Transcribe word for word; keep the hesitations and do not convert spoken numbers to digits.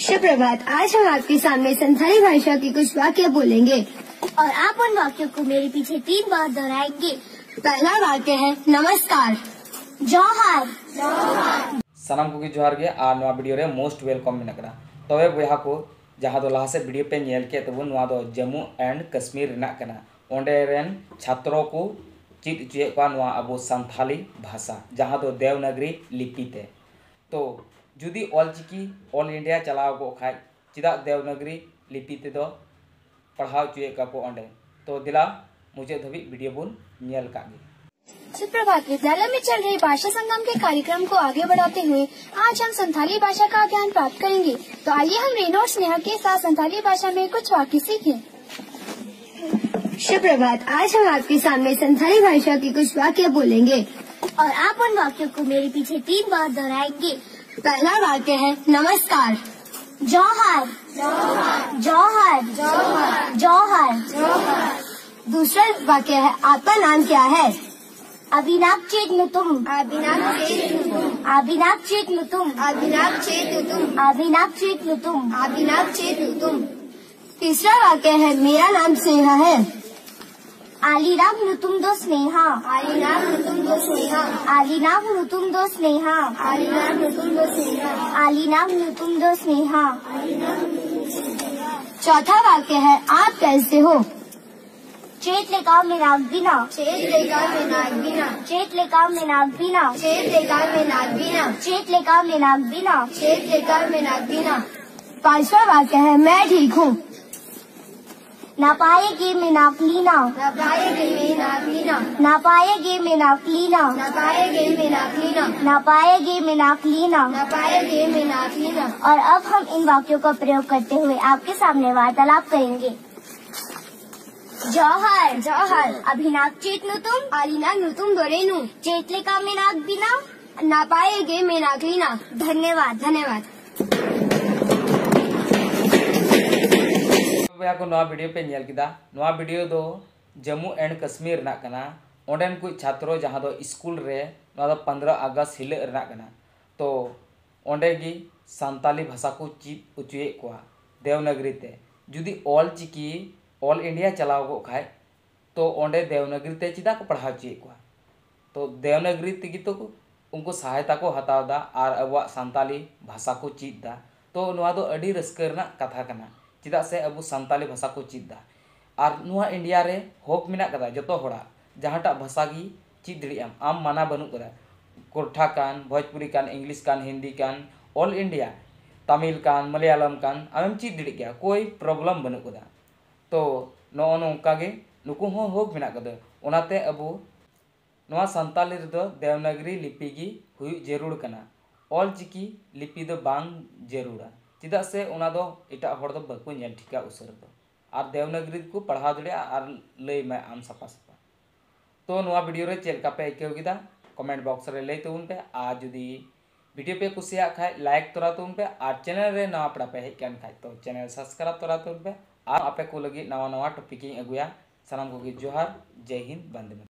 सुप्रभात। आज हम आपके सामने संथाली भाषा के कुछ वाक्य बोलेंगे और आप उन वाक्यों को मेरे पीछे तीन बार दोहराएंगे। पहला वाक्य है नमस्कार। जोहार। ᱥᱟᱱᱟᱢ ᱠᱚᱜᱮ ᱡᱚᱦᱟᱨ ᱜᱮ ᱟᱨ ᱱᱚᱣᱟ ᱵᱷᱤᱰᱤᱭᱳ ᱨᱮ most welcome ᱢᱮᱱᱟᱜ ᱠᱟᱱᱟ᱾ ᱛᱚᱵᱮ ᱵᱚᱭᱦᱟ ᱠᱚ, ᱡᱟᱦᱟᱸ ᱫᱚ ᱞᱟᱦᱟ ᱥᱮᱫ ᱵᱷᱤᱰᱤᱭᱳ ᱯᱮ ᱧᱮᱞ ᱠᱮᱫ ᱛᱟᱵᱚᱱ, ᱱᱚᱣᱟ ᱫᱚ ᱡᱟᱢᱢᱩ ᱮᱱᱰ ᱠᱟᱥᱢᱤᱨ ᱨᱮᱱᱟᱜ ᱠᱟᱱᱟ᱾ ᱚᱸᱰᱮ ᱨᱮᱱ ᱪᱷᱟᱛᱨᱚ ᱠᱚ ᱪᱮᱫ ᱦᱚᱪᱚᱭᱮᱫ ᱠᱚᱣᱟ ᱱᱚᱣᱟ ᱟᱵᱚ ᱥᱟᱱᱛᱷᱟᱞᱤ ᱵᱷᱟᱥᱟ, ᱡᱟᱦᱟᱸ ᱫᱚ ᱫᱮᱣᱱᱟᱜᱽᱨᱤ ᱞᱤᱯᱤ ᱛᱮ᱾ ᱛᱚ ᱡᱩᱫᱤ ᱚᱞ ᱪᱤᱠᱤ ᱚᱞ ᱤᱱᱰᱤᱭᱟ ᱪᱟᱞᱟᱣ ᱠᱚᱜ ᱠᱷᱟᱡ, ᱪᱮᱫᱟᱜ ᱫᱮᱣᱱᱟᱜᱽᱨᱤ ᱞᱤᱯᱤ ᱛᱮᱫᱚ ᱯᱟᱲᱦᱟᱣ ᱦᱚᱪᱚᱭᱮᱫ ᱠᱚᱣᱟ ᱠᱚ ᱚᱸᱰᱮ? ᱛᱚ ᱫᱮᱞᱟ, ᱢᱩᱪᱟᱹᱫ ᱫᱷᱟᱹᱵᱤᱡ ᱵᱷᱤᱰᱤᱭᱳ ᱵᱚᱱ ᱧᱮᱞ ᱠᱟᱜ ᱜᱮ᱾ सुप्रभात। विद्यालय में चल रहे भाषा संगम के कार्यक्रम को आगे बढ़ाते हुए आज हम संथाली भाषा का ज्ञान प्राप्त करेंगे। तो आइए हम रेनोर स्नेहा के साथ संथाली भाषा में कुछ वाक्य सीखें। सुप्रभात। आज हम आपके सामने संथाली भाषा के कुछ वाक्य बोलेंगे और आप उन वाक्यों को मेरे पीछे तीन बार दोहराएंगे। पहला वाक्य है नमस्कार। जोहार। जोहार। जोहार। दूसरा वाक्य है, आपका नाम क्या है? अभिनाक चेत नुतुम। अभिनाक चेत नुतुम। अभिनाक चेत नुतुम। अभिनाक चेत नुतुम। अभिनाक चेत नुतुम। तीसरा वाक्य है, मेरा नाम स्नेहा है। आलिनाक नुतुम दो स्नेहा। आलिनाक नुतुम दो स्नेहा। आलिनाक नुतुम दो स्नेहा। आलिनाक नुतुम दो स्नेहा। आलिनाक नुतुम दो स्नेहा। चौथा वाक्य है, आप कैसे हो? चेत लेका में नागदीना। चेत लेका में नागदीना। चेत लेका में नागदीना। चेत लेका में नागदीना। चेत लेका में नागदीना। चेत लेका में नागदीना। पांचवा वाक्य है, मैं ठीक हूँ। नापाए गे में नाकलीना। नापाए गे में नाकलीना। नापाए गे में नाकलीना। नापाए गे में नाकलीना। नापाए गे में नाकलीना। नापाए गे में नाकलीना। और अब हम इन वाक्यों का प्रयोग करते हुए आपके सामने वार्तालाप करेंगे। जोहार। जोहार। अभिनाक चेत नुतुम। आलिनाक नुतुम दोरेनु। चेत लेका में नागदीना। नापाए गे में नाकलीना। धन्यवाद। धन्यवाद। ᱵᱚᱭᱦᱟ ᱠᱚ, ᱱᱚᱣᱟ ᱵᱷᱤᱰᱤᱭᱳ ᱯᱮ ᱧᱮᱞ ᱠᱮᱫᱟ᱾ ᱱᱚᱣᱟ ᱵᱷᱤᱰᱤᱭᱳ ᱫᱚ ᱡᱟᱢᱢᱩ ᱮᱱᱰ ᱠᱟᱥᱢᱤᱨ ᱨᱮᱱᱟᱜ ᱠᱟᱱᱟ᱾ ᱚᱸᱰᱮᱱ ᱠᱚ ᱪᱷᱟᱛᱨᱚ, ᱡᱟᱦᱟᱸ ᱫᱚ ᱥᱠᱩᱞ ᱨᱮ, ᱱᱚᱣᱟ ᱫᱚ ᱯᱚᱱᱫᱽᱨᱚ ᱟᱜᱚᱥᱴ ᱦᱤᱞᱳᱜ ᱨᱮᱱᱟᱜ ᱠᱟᱱᱟ᱾ ᱛᱚ ᱚᱸᱰᱮ ᱜᱮ ᱥᱟᱱᱛᱟᱞᱤ ᱵᱷᱟᱥᱟ ᱠᱚ ᱪᱮᱫ ᱦᱚᱪᱚᱭᱮᱫ ᱠᱚᱣᱟ ᱫᱮᱣᱱᱟᱜᱽᱨᱤ ᱛᱮ᱾ ᱡᱩᱫᱤ ᱚᱞ ᱪᱤᱠᱤ ᱚᱞ ᱤᱱᱰᱤᱭᱟ ᱪᱟᱞᱟᱣ ᱠᱚᱜ ᱠᱷᱟᱡ, ᱛᱚ ᱚᱸᱰᱮ ᱫᱮᱣᱱᱟᱜᱽᱨᱤ ᱛᱮ ᱪᱮᱫᱟᱜ ᱠᱚ ᱯᱟᱲᱦᱟᱣ ᱦᱚᱪᱚᱭᱮᱫ ᱠᱚᱣᱟ? ᱛᱚ ᱫᱮᱣᱱᱟᱜᱽᱨᱤ ᱛᱮᱜᱮ ᱛᱚ ᱩᱱᱠᱩ ᱥᱟᱦᱟᱭᱛᱟ ᱠᱚ ᱦᱟᱛᱟᱣ ᱮᱫᱟ ᱟᱨ ᱟᱵᱚᱣᱟᱜ ᱥᱟᱱᱛᱟᱞᱤ ᱵᱷᱟᱥᱟ ᱠᱚ ᱪᱮᱫ ᱮᱫᱟ᱾ ᱛᱚ ᱱᱚᱣᱟ ᱫᱚ ᱟᱹᱰᱤ ᱨᱟᱹᱥᱠᱟᱹ ᱨᱮᱱᱟᱜ ᱠᱟᱛᱷᱟ ᱠᱟᱱᱟ, ᱪᱮᱫᱟᱜ ᱥᱮ ᱟᱵᱚ ᱥᱟᱱᱛᱟᱞᱤ ᱵᱷᱟᱥᱟ ᱠᱚ ᱪᱮᱫ ᱮᱫᱟ᱾ ᱟᱨ ᱱᱚᱣᱟ ᱤᱱᱰᱤᱭᱟ ᱨᱮ ᱦᱚᱠ ᱢᱮᱱᱟᱜ ᱠᱟᱫᱟ ᱡᱚᱛᱚ ᱦᱚᱲᱟᱜ, ᱡᱟᱦᱟᱸᱴᱟᱜ ᱵᱷᱟᱥᱟ ᱜᱮ ᱪᱮᱫ ᱫᱟᱲᱮᱭᱟᱜ ᱟᱢ, ᱟᱢ ᱢᱟᱱᱟ ᱵᱟᱹᱱᱩᱜ ᱠᱟᱫᱟ᱾ ᱠᱚᱨᱴᱷᱟ ᱠᱟᱱ, ᱵᱷᱳᱡᱽᱯᱩᱨᱤ ᱠᱟᱱ, ᱤᱝᱞᱤᱥ ᱠᱟᱱ, ᱦᱤᱱᱫᱤ ᱠᱟᱱ, ᱚᱞ ᱤᱱᱰᱤᱭᱟ, ᱛᱟᱢᱤᱞ ᱠᱟᱱ, ᱢᱟᱞᱟᱭᱟᱞᱟᱢ ᱠᱟᱱ, ᱟᱢᱮᱢ ᱪᱮᱫ ᱫᱟᱲᱮᱭᱟᱜ ᱜᱮᱭᱟ, ᱠᱳᱭ ᱯᱨᱚᱵᱞᱮᱢ ᱵᱟᱹᱱᱩᱜ ᱠᱟᱫᱟ᱾ ᱛᱚ ᱱᱚᱜᱼᱚ ᱱᱚᱝᱠᱟ ᱜᱮ ᱱᱩᱠᱩ ᱦᱚᱸ ᱦᱚᱠ ᱢᱮᱱᱟᱜ ᱠᱟᱫᱟ᱾ ᱚᱱᱟᱛᱮ ᱟᱵᱚ ᱱᱚᱣᱟ ᱥᱟᱱᱛᱟᱞᱤ ᱨᱮᱫᱚ ᱫᱮᱣᱱᱟᱜᱽᱨᱤ ᱞᱤᱯᱤ ᱜᱮ ᱦᱩᱭᱩᱜ ᱡᱟᱹᱨᱩᱲ ᱠᱟᱱᱟ᱾ ᱚᱞ ᱪᱤᱠᱤ ᱞᱤᱯᱤ ᱫᱚ ᱵᱟᱝ ᱡᱟᱹᱨᱩᱲᱟ, ᱪᱮᱫᱟᱜ ᱥᱮ ᱚᱱᱟ ᱫᱚ ᱮᱴᱟᱜ ᱦᱚᱲ ᱫᱚ ᱵᱟᱠᱚ ᱧᱮᱞ ᱴᱷᱤᱠᱟ ᱩᱥᱟᱹᱨᱟ ᱫᱚ᱾ ᱟᱨ ᱫᱮᱣᱱᱟᱜᱽᱨᱤ ᱠᱚ ᱯᱟᱲᱦᱟᱣ ᱫᱟᱲᱮᱭᱟᱜᱼᱟ ᱟᱨ ᱞᱟᱹᱭ ᱢᱮ ᱟᱢ ᱥᱟᱯᱷᱟ ᱥᱟᱯᱷᱟ᱾ ᱛᱚ ᱱᱚᱣᱟ ᱵᱷᱤᱰᱤᱭᱳ ᱨᱮ ᱪᱮᱫ ᱞᱮᱠᱟ ᱯᱮ ᱟᱹᱭᱠᱟᱹᱣ ᱠᱮᱫᱟ, ᱠᱚᱢᱮᱱᱴ ᱵᱚᱠᱥ ᱨᱮ ᱞᱟᱹᱭ ᱛᱟᱵᱚᱱ ᱯᱮ᱾ ᱟᱨ ᱡᱩᱫᱤ ᱵᱷᱤᱰᱤᱭᱳ ᱯᱮ ᱠᱩᱥᱤᱭᱟᱜ ᱠᱷᱟᱡ, ᱞᱟᱭᱤᱠ ᱛᱚᱨᱟ ᱛᱟᱵᱚᱱ ᱯᱮ᱾ ᱟᱨ ᱪᱮᱱᱮᱞ ᱨᱮ ᱱᱟᱣᱟ ᱯᱮᱲᱟ ᱯᱮ ᱦᱮᱡ ᱠᱟᱱ ᱠᱷᱟᱡ, ᱛᱚ ᱪᱮᱱᱮᱞ ᱥᱟᱵᱥᱠᱨᱟᱭᱤᱵ ᱛᱚᱨᱟ ᱛᱟᱵᱚᱱ ᱯᱮ᱾ ᱟᱨ ᱟᱯᱮ ᱠᱚ ᱞᱟᱹᱜᱤᱫ ᱱᱟᱣᱟ ᱱᱟᱣᱟ ᱴᱚᱯᱤᱠ ᱤᱧ ᱟᱹᱜᱩᱭᱟ᱾ ᱥᱟᱱᱟᱢ ᱠᱚᱜᱮ ᱡᱚᱦᱟᱨ, ᱡᱟᱭ ᱦᱤᱱᱫ, ᱵᱚᱱᱫᱮ ᱢᱟᱛᱚᱨᱚᱢ᱾